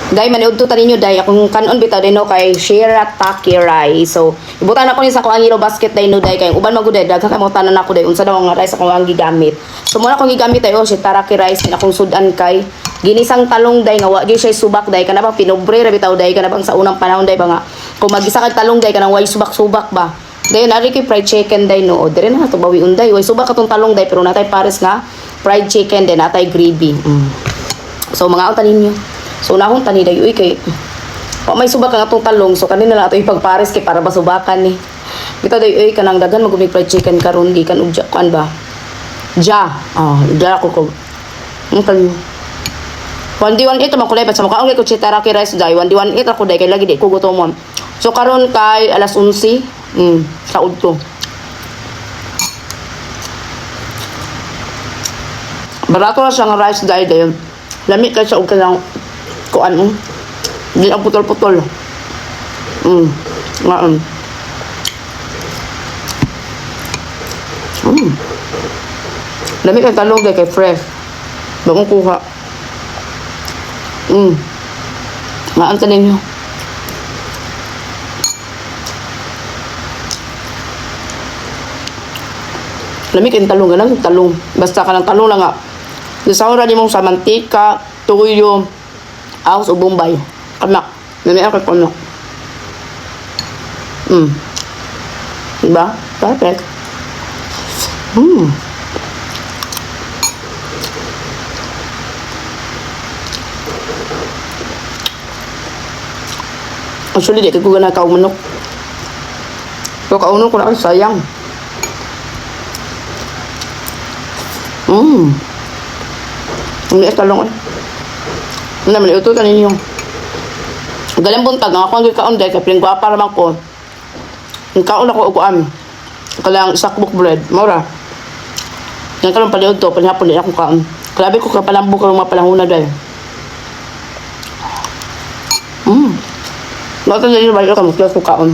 Day, maniudto ta ninyo, day. Akong kanon bitaw day no kay shirataki rice. So, ibutan ako ni sa akong yellow basket day no day kay uban magud day daghan kay mo tanan ako day unsa daw nga rice akong ang gigamit. So muna akong gigamit ay oh shirataki rice din akong sudan kay ginisang talong day nga wa gyud siya subak day kana bang pinobre ra bitaw day kana bang sa unang panahon day ba nga kung magisa kag talong day kanang way subak-subak ba. Dayon ari kay fried chicken day no. O dire na to bawi unday. Way subak katong talong day pero natay pares nga fried chicken din natay gravy. So mga unta ninyo. So unahon tani day uy kay wa may subak ang atong talong so kanina lang ato ipagpares kay para masubakan ni. Bitaw day uy kanang daghan magumi fried chicken karon gikan og kuan ba. Ja. Ah, ja ako ko. Ang kayo. 1D18 man kulay sa mukha ko shirataki rice day 1D18 ako day kay lagi di ko gutomon. So karon kay alas 11 sa udto. Barato na siya nga rice day dayon. Lami kay sa og kanang kuan. Di ang putol-putol. Nga. Lami kay talong day kay fresh. Bagong kuha. Nga ang tanin nyo. Lami kay talong ganang talong. Basta ka ng talong lang nga. Gisawra ni mong sa mantika, tuyo, ahos o bombay. Kamak. Lami ako kamak. Diba? Perfect. Actually, di ko gana kaong manok. Pero kaunon ko na ay sayang. Ang liit talong eh. Hindi naman, ito ka ninyo. Galing buntag, nga ako ang gikaon dahil kay piling gwapa naman ko. Ang kaon ako uguan. Kalang sakbok bread. Maura. Yan karon paliod to, panihapon din akong kaon. Grabe ko kapalambo karong mga panahon na dahil. Bakit hindi ba ka mo ko kaon?